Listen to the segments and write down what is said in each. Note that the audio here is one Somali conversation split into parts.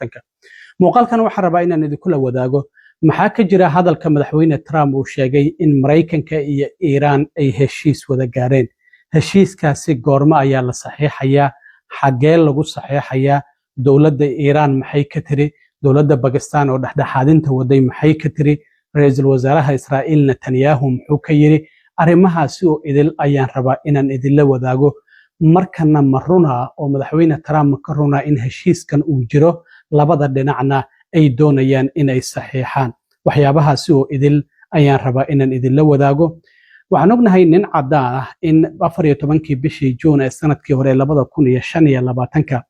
2024-ka. Muuqaalkan waxaan rabaa inaan idinkula wadaago maxaa ka jira hadalka Madaxweyne Trump uu sheegay in Maraykanka iyo Iiraan ay heshiis wada gaareen. Heshiiskaasi goormo ayaa la saxiixayaa? Xaggee lagu saxiixayaa? Dowladda Iiraan maxay ka tiri? Dowladda Bakistan oo dhexdhexaadinta waday maxay ka tiri? Ra-iisul wasaaraha Israa'iil Netanyahu muxuu ka yidhi? Arrimahaasi oo idil ayaan rabaa inaan idinla wadaago. Markana ma runaa oo Madaxweyne Trump ka runaa in heshiiskan uu jiro, labada dhinacna ay doonayaan inay saxiixaan? Waxyaabahaasi oo idil ayaan rabaa inaan idinla wadaago. Waxaan ognahay nin caddaan ah in 14-kii bishii Juun ee sanadkii hore 2025-ka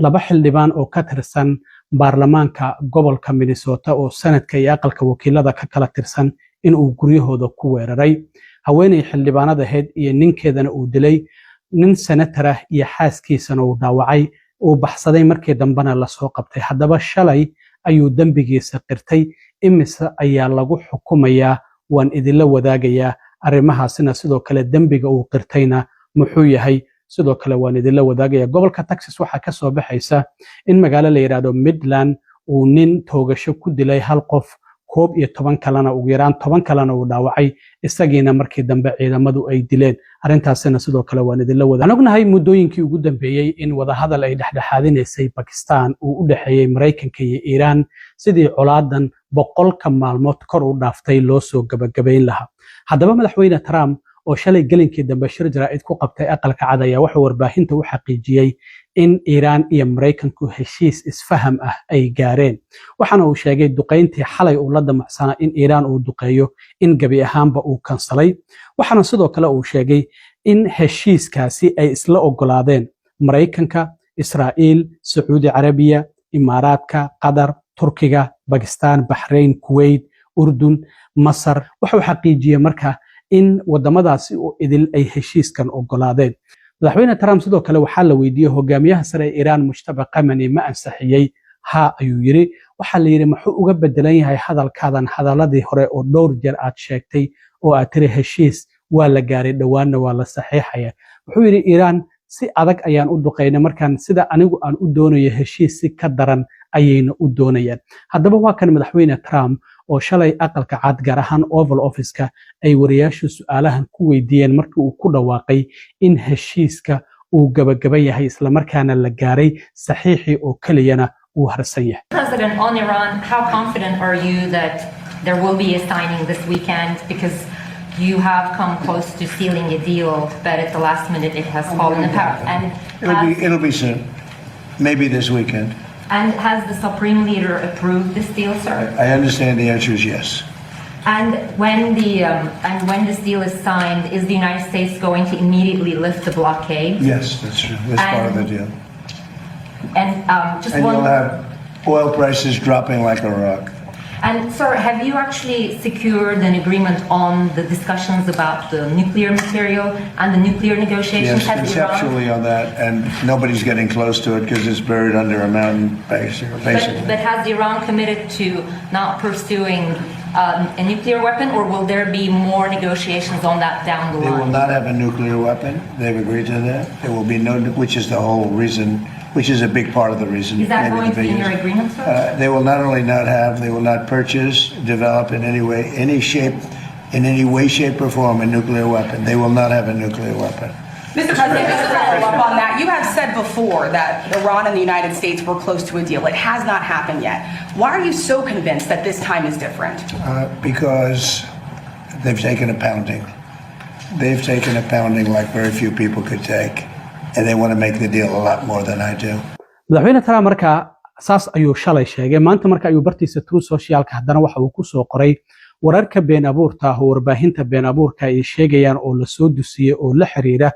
laba xildhibaan oo ka tirsan baarlamaanka gobolka Minnesota oo Senate-ka iyo aqalka wakiilada ka kala tirsan in uu guryahooda ku weeraray. Haweeney xildhibaanada ahayd iyo ninkeedana uu dilay, nin senator ah iyo xaaskiisana uu dhaawacay, uu baxsaday, markii dambena lasoo qabtay. Haddaba shalay ayuu dembigiisa qirtay. Imise ayaa lagu xukumayaa? Waan idinla wadaagayaa arrimahaasina. Sidoo kale dembiga uu qirtayna muxuu yahay? Sidoo kale waan idinla wadaagaya. Gobolka Texas waxaa ka soo baxaysa in magaalo la yidhaahdo Midland uu nin toogasho ku dilay hal qof, 11 kalena, ugu yaraan 10 kalena uu dhaawacay, isagiina markii dambe ciidamadu ay dileen. Arrintaasina sidoo kale waan idinla wada. Waxaan ognahay muddooyinkii ugu dambeeyey in wadahadal ay dhexdhexaadinaysay Bakistan uu u dhexeeyey Maraykanka iyo Iiraan sidii colaadan 100-ka maalmood kor u dhaaftay loo soo gabagabayn lahaa. Haddaba Madaxweyne Trump oo shalay gelinkii dambe shir jaraa'id ku qabtay Aqalka Cad ayaa wuxuu warbaahinta u xaqiijiyey in Iiraan iyo Maraykanku heshiis isfaham ah ay gaareen. Waxaana uu sheegay duqayntii xalay uu la damacsanaa in Iiraan uu duqeeyo in gebi ahaanba uu kansalay. Waxaana sidoo kale uu sheegay in heshiiskaasi ay isla ogolaadeen Maraykanka, Israa'iil, Sacuudi Carabiya, Imaaraadka, Qatar, Turkiga, Bakistan, Baxrayn, Kuwait, Urdun, Masar. Wuxuu xaqiijiyey marka in wadamadaasi oo idil ay heshiiskan ogolaadeen. Madaxweyne Trump sidoo kale waxaa la weydiiyey hogaamiyaha sare ee Iiraan Mujtaba Khamenei ma ansaxiyey? Ha, ayuu yidhi. Waxaa la yidhi, muxuu uga bedelan yahay hadalkaadan hadaladii hore oo dhowr jeer aad sheegtay oo aad tiri heshiis waa la gaaray, dhowaanna waa la saxiixaya? Wuxuu yidhi, Iiraan si adag ayaan u duqaynay, markaan sida anigu aan u doonayo heshiis si ka daran ayayna u doonayaan. Haddaba waa kan Madaxweyne Trump oo shalay Aqalka Cad, gaar ahaan Oval Office-ka, ay wariyaashu su'aalahan ku weydiiyeen markii uu ku dhawaaqay in heshiiska uu gabagaba yahay, islamarkaana la gaaray, saxiixii oo keliyana uu harsan yahay. President, on Iran, how confident are you that there will be a signing this weekend? Because you have come close to sealing a deal, but at the last minute it has fallen apart. And It'll be, has, it'll be soon. Maybe this weekend. And has the Supreme Leader approved this deal, sir? I understand the answer is yes. And when this deal is signed, is the United States going to immediately lift the blockade? Yes, that's true. That's part of the deal. And just And one. You'll have oil prices dropping like a rock. And sir, have you actually secured an agreement on the discussions about the nuclear material and the nuclear negotiations? Yes, Has Iran- conceptually on that, and nobody's getting close to it because it's buried under a mountain, basically. But has Iran committed to not pursuing a nuclear weapon, or will there be more negotiations on that down the They will line? Not have a nuclear weapon. They've agreed to that. There will be no, which is the whole reason, which is a big part of the reason. Is that maybe going the to be in your biggest. Agreement, sir? They will not only not have, they will not purchase, develop in any way, any shape, in any way, shape, or form a nuclear weapon. They will not have a nuclear weapon. Mr. President, just to follow up on that, you have said before that Iran and the United States were close to a deal. It has not happened yet. Why are you so convinced that this time is different? Because they've taken a pounding. They've taken a pounding like very few people could take, and they want to make the deal a lot more than I do. Madaxweyne Trump markaa saas ayuu shalay sheegay. Maanta marka ayuu bartiisa Truth Socialka haddana waxa uu ku soo qoray wararka been abuurta ah oo warbaahinta been abuurka ay sheegayaan oo lasoo dusiyey oo la xiriira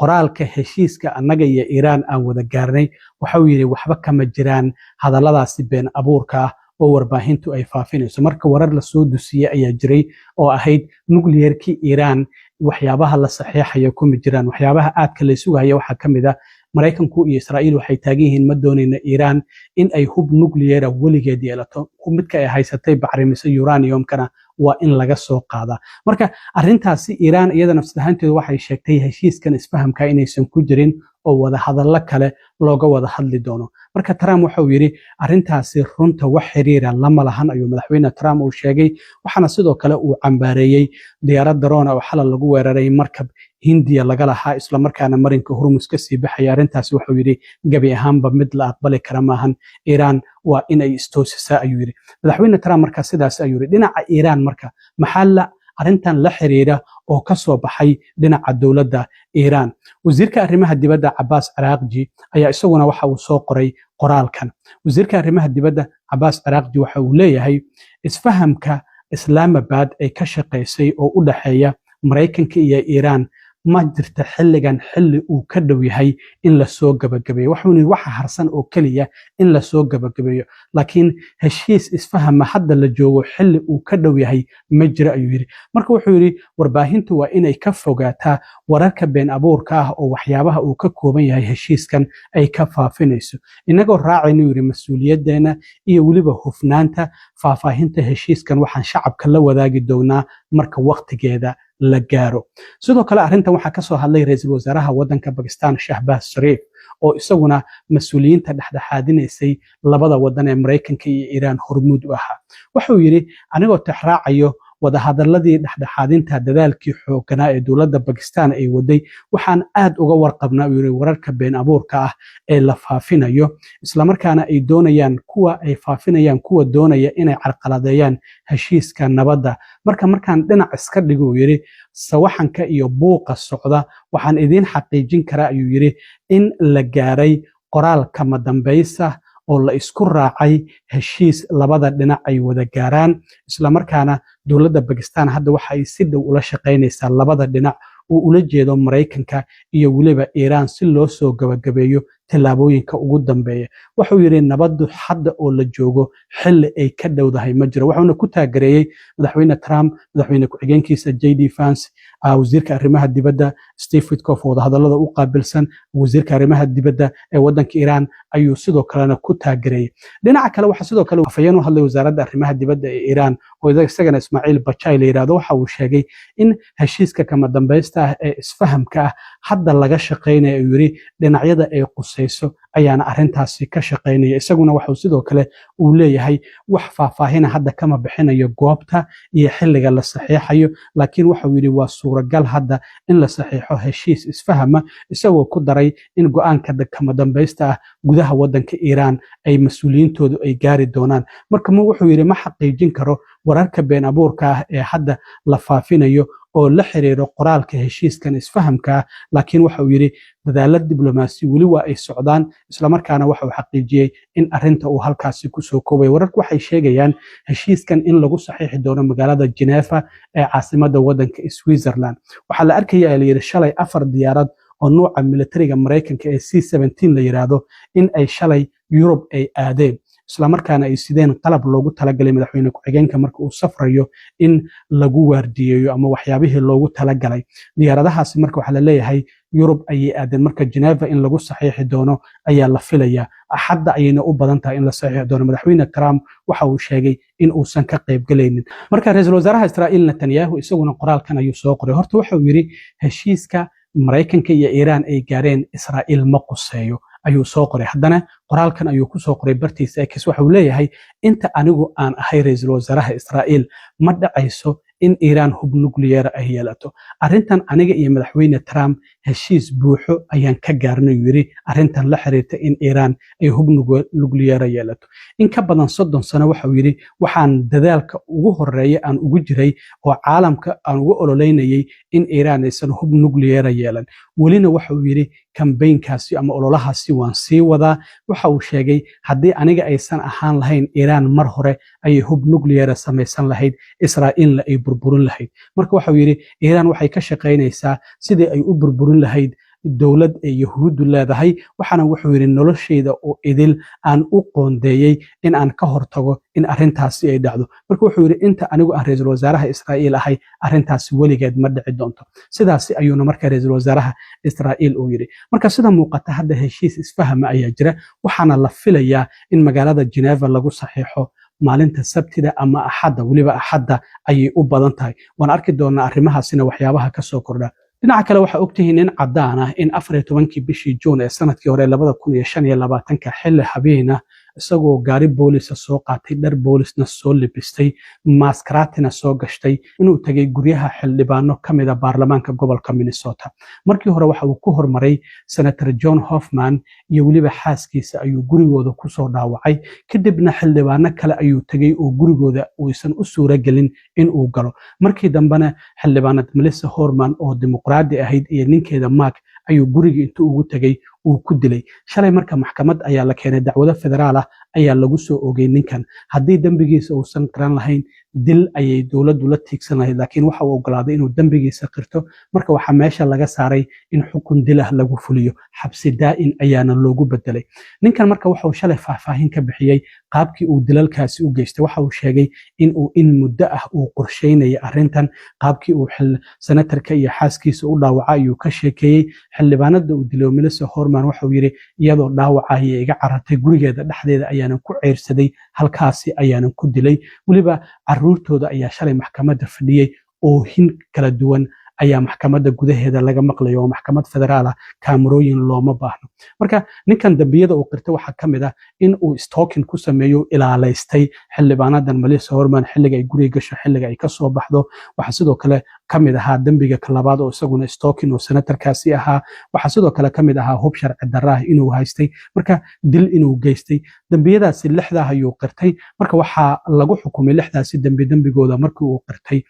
qoraalka heshiiska annaga iyo Iiraan aan wada gaarnay. Waxa uu yidhi waxba kama jiraan hadalladaasi been abuurka ah oo warbaahintu ay faafinayso. Marka warar lasoo dusiyey ayaa jiray oo ahayd nuclearkii Iiraan waxyaabaha la saxiixayo kuma jiraan. Waxyaabaha aadka la sugaya waxaa ka mid ah Maraykanku iyo Israa'iil waxay taagan yihiin ma doonayna Iiraan in ay hub nuclear ah weligeed yeelato, midka ay haysatay bacrimiso uraniumkana Waa in laga soo qaadaa. Marka arrintaasi Iiraan iyada nafsad ahaanteedu waxay sheegtay heshiiskan isfahamka inaysan ku jirin oo wada hadallo kale looga wada hadli doono. Marka Trump waxa uu yidhi arrintaasi runta wax xiriira lama lahan, ayuu Madaxweyne Trump uu sheegay. Waxaana sidoo kale uu cambaareeyey diyaarad drone oo xalal lagu weeraray markab Hindiya laga lahaa, islamarkaana marinka Hurmus ka sii baxaya. Arrintaasi wuxuu yidhi gebi ahaanba mid la aqbali kara maahan, Iiraan waa in ay istoosisaa, ayuu yidhi Madaxweyne Trump. Marka sidaas ayuu yidhi. Dhinaca Iiraan marka maxaa la arrintan la xiriira oo ka soo baxay dhinaca dowladda Iiraan? Wasiirka arrimaha dibadda Cabaas Caraaqji ayaa isaguna waxa uu soo qoray qoraalkan. Wasiirka arrimaha dibadda Cabaas Caraaqji waxa uu leeyahay isfahamka Islaamabad ay ka shaqaysay oo u dhexeeya Maraykanka iyo Iiraan ma jirta xilligan xilli uu ka dhow yahay in lasoo gabagabeeyo. Waxuuna yidhi waxa harsan oo keliya in lasoo gabagabeeyo, laakiin heshiis isfahama hadda la joogo xilli uu ka dhow yahay ma jiro, ayuu yidhi. Marka wuxuu yidhi warbaahintu waa inay ka fogaataa wararka been abuurka ah oo waxyaabaha uu ka kooban yahay heshiiskan ay ka faafinayso. Inagoo raacaynu, yidhi, mas-uuliyaddeena iyo weliba hufnaanta faahfaahinta heshiiskan, waxaan shacabka la wadaagi doonaa marka waqtigeeda la gaaro. Sidoo kale arrintan waxaa ka soo hadlay ra-iisul wasaaraha waddanka Bakistan, Shahbaaz Shariif, oo isaguna mas-uuliyiinta dhexdhexaadinaysay labada waddan ee Maraykanka iyo Iiraan hormuud u ahaa. Wuxuu yidhi, anigoo tixraacayo wadahadaladii dhexdhexaadinta, dadaalkii xoogganaa ee dowladda Bakistan ay waday, waxaan aad uga warqabnaa, uu yidhi, wararka been abuurka ah ee la faafinayo, islamarkaana ay doonayaan kuwa ay faafinayaan kuwa doonaya inay carqaladeeyaan heshiiska nabadda. Marka markaan dhinac iska dhigo, uu yidhi, sawaxanka iyo buuqa socda, waxaan idiin xaqiijin karaa, ayuu yidhi, in la gaaray qoraal kama dambaysa oo la isku raacay heshiis labada dhinac ay wada gaaraan, islamarkaana dowladda Bakistan hadda waxa ay si dhow ula shaqaynaysaa labada dhinac, uu ula jeedo Maraykanka iyo weliba Iiraan, si loo soo gabagabeeyo tillaabooyinka ugu dambeeya. Wuxuu yidhi nabaddu hadda oo la joogo xilli ay ka dhowdahay ma jiro. Wuxuuna ku taagereeyey Madaxweyne Trump, madaxweyne ku-xigeenkiisa JD Vance, wasiirka arrimaha dibadda Steve Witkoff oo wadahadallada u qaabilsan, wasiirka arrimaha dibadda ee waddanka Iiraan ayuu sidoo kalena ku taagereeyey. Dhinaca kale waxaa sidoo kale afhayeen u hadlay wasaaradda arrimaha dibadda ee Iiraan oo isagana Ismaaciil Bajai la yidhahdo. Waxa uu sheegay in heshiiska kama dambaysta ah ee isfahamka ah hadda laga shaqaynaya, uu yidhi, dhinacyada ay qusayso ayaana arrintaasi ka shaqaynaya. Isaguna waxuu sidoo kale uu leeyahay wax faahfaahina hadda kama bixinayo goobta iyo xilliga la saxiixayo, laakiin waxau yidhi waa suuragal hadda in la saxiixo heshiis isfahama, isagoo ku daray in go'aanka kama dambaysta ah gudaha waddanka Iiraan ay mas-uuliyiintoodu ay gaari doonaan. Marka wuxuu yidhi ma xaqiijin karo wararka been abuurka ah ee hadda la faafinayo oo la xiriiro qoraalka heshiiskan isfahamka ah, laakiin waxa uu yidhi dadaalo diblomaasi weli waa ay socdaan, islamarkaana waxa uu xaqiijiyey in arrinta uu halkaasi kusoo koobay. Wararku waxay sheegayaan heshiiskan in lagu saxiixi doono magaalada Geneva ee caasimadda waddanka Switzerland. Waxaa la arkaya, la yidhi, shalay afar diyaarad oo nuuca militariga Maraykanka ee C-17 la yidhaahdo in ay shalay Yurub ay aadeen, islamarkaana ay sideen qalab loogu talagalay madaxweyne ku-xigeenka marka uu safrayo in lagu waardiyeeyo ama waxyaabihii loogu talagalay diyaaradahaasi. Marka waxaa la leeyahay Yurub ayay aadeen. Marka Geneva in lagu saxiixi doono ayaa la filayaa, Axadda ayayna u badan tahay in la saxiixi doono. Madaxweyne Trump waxa uu sheegay in uusan ka qaybgalaynin. Marka ra-iisul wasaaraha Israa'iil Netanyahu isaguna qoraalkan ayuu soo qoray. Horta waxa uu yidhi heshiiska Maraykanka iyo Iiraan ay gaareen Israa'iil ma quseeyo, ayuu soo qoray. Haddana qoraalkan ayuu ku soo qoray bartiisa X. Waxa uu leeyahay inta anigu aan ahay ra-iisul wasaaraha Israa'iil ma dhacayso in Iiraan hub nuclear ay yeelato. Arrintan aniga iyo Madaxweyne Trump heshiis buuxo ayaan ka gaarnay, uu yidhi, arrintan la xiriirta in Iiraan ay hub nuclear yeelato. In ka badan 30 sano, waxa uu yidhi, waxaan dadaalka ugu horeeya aan ugu jiray oo caalamka aan ugu ololeynayay in Iiraan aysan hub nuclear yeelan. Welina, waxa uu yidhi, kambaynkaasi ama ololahaasi waan sii wadaa. Waxa uu sheegay haddii aniga aysan ahaan lahayn, Iiraan mar hore ayay hub nuclear samaysan lahayd, Israa'iilna ay burburin lahayd. Marka waxa uu yidhi Iiraan waxay ka shaqaynaysaa sidii ay u burburin lahayd dowlad ay Yahuuddu leedahay. Waxaana, wuxuu yidhi, noloshayda oo idil aan u qoondeeyey in aan ka hortago in arrintaasi ay dhacdo. Marka wuxuu yidhi inta anigu aan ra-iisul wasaaraha Israa'iil ahay, arrintaasi weligeed ma dhici doonto. Sidaasi ayuuna marka ra-iisul wasaaraha Israa'iil uu yidhi. Marka sida muuqata hadda heshiis isfahama ayaa jira, waxaana la filayaa in magaalada Geneva lagu saxiixo. Maalinta Sabtida ama Axadda, weliba Axadda ayay u badan tahay. Waan arki doonaa arrimahaasina waxyaabaha ka soo kordha. Dhinaca kale, waxaa ogtihiin in caddaan ah in 14-kii bishii Juun ee sanadkii hore 2025-ka, xilli habeena, isagoo gaari boolisa soo qaatay, dhar boolisna soo libistay, maaskaratina soo gashtay, inuu tegay guryaha xildhibaano ka mida baarlamaanka gobolka Minnesota. Markii hore waxa uu ku hormaray Senator John Hoffman iyo weliba xaaskiisa ayuu gurigooda kusoo dhaawacay. Kadibna xildhibaano kale ayuu tegey oo gurigooda uusan u suura gelin in uu galo. Markii dambena xildhibaanad Melissa Hortman oo Dimuqraadi ahayd iyo ninkeeda Mark ayuu gurigii intuu ugu tegey uu ku dilay. Shalay marka maxkamad ayaa la keenay, dacwado federaal ah ayaa lagu soo ogay ninkan. Haddii dembigiisa uusan qiran lahayn, dil ayay dowladdu la tiigsan lahayd, laakiin waxa uu ogolaaday inuu dembigiisa qirto. Marka waxaa meesha laga saaray in xukun dilah lagu fuliyo, xabsi daa'in ayaana loogu bedelay ninkan. Marka wuxuu shalay faahfaahin ka bixiyey qaabkii uu dilalkaasi u geystay. Waxa uu sheegay in uu in muddo ah uu qorsheynayay arrintan. Qaabkii uu senatarka iyo xaaskiisa u dhaawaca ayuu ka sheekeeyey. Xildhibaanada uu dilay, Melissa Hortman, waxauu yidhi iyadoo dhaawaca ayay iga carartay, gurigeeda dhexdeeda ayaanan ku ceyrsaday, halkaasi ayaanan ku dilay. Weliba caruurtooda ayaa shalay maxkamadda fadhiyey, oohin kala duwan ayaa maxkamadda gudaheeda laga maqlayo, oo maxkamad federaal ah, kaamarooyin looma baahno. Marka ninkan dambiyada uu qirtay waxaa ka mid ah in uu stalking ku sameeyo, ilaalaystay xildhibaanadan Melissa Hortman xilliga ay guriga gasho, xilliga ay kasoo baxdo. Waxaa sidoo kale ka mid ahaa dembiga labaad oo isaguna stalking oo senatarkaasi ahaa. Waxaa sidoo kale ka mid ahaa hub sharci darro ah inuu haystay, marka dil inuu geystay. Dembiyadaasi lixdaa ayuu qirtay. Marka waxaa lagu xukumay lixdaasi dembi dembigooda markii uu qirtay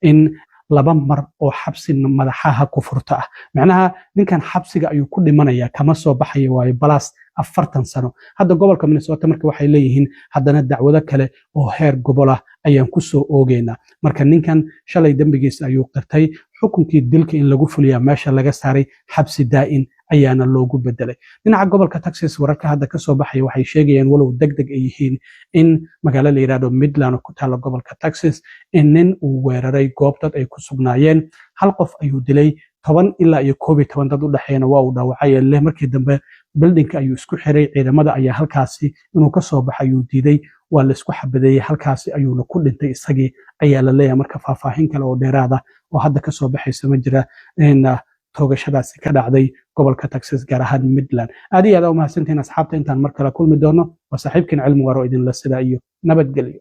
in laba mar oo xabsi madaxaha ku furta ah. Macnaha ninkan xabsiga ayuu ku dhimanaya, kama soo baxaya, waayo plus 40 sano. Hadda gobolka Minnesota marka waxay leeyihiin haddana dacwado kale oo heer gobol ah ayaan ku soo oogeynaa. Marka ninkan shalay dembigiisa ayuu qirtay, xukunkii dilka in lagu fuliyaa meesha laga saaray, xabsi daa'in ayaana loogu bedelay. Dhinaca gobolka Texas, wararka hadda kasoo baxaya waxay sheegayaan, walow deg deg ay yihiin, in magaalo la yidhahdo Midland oo ku taalla gobolka Texas in nin uu weeraray goob dad ay ku sugnaayeen. Hal qof ayuu dilay, 10 ilaa iyo 11 dad u dhexeeyana waa uu dhaawacay leh. Markii dambe buildingka ayuu isku xiray, ciidamada ayaa halkaasi inuu kasoo baxo ayuu diiday, waa la isku xabadeeyey, halkaasi ayuuna ku dhintay isagii ayaa la leeyahay. Marka faahfaahin kale oo dheeraada oo hadda kasoo baxaysa ma jira in toogashadaasi ka dhacday gobolka Texas, gaar ahaan Midland. Aad iyo aad aa u mahadsantihiin asxaabta. Intaan mar kale kulmi doono, waa saaxiibkiin Cilmi Waaro, idinla sidaa iyo nabadgelyo.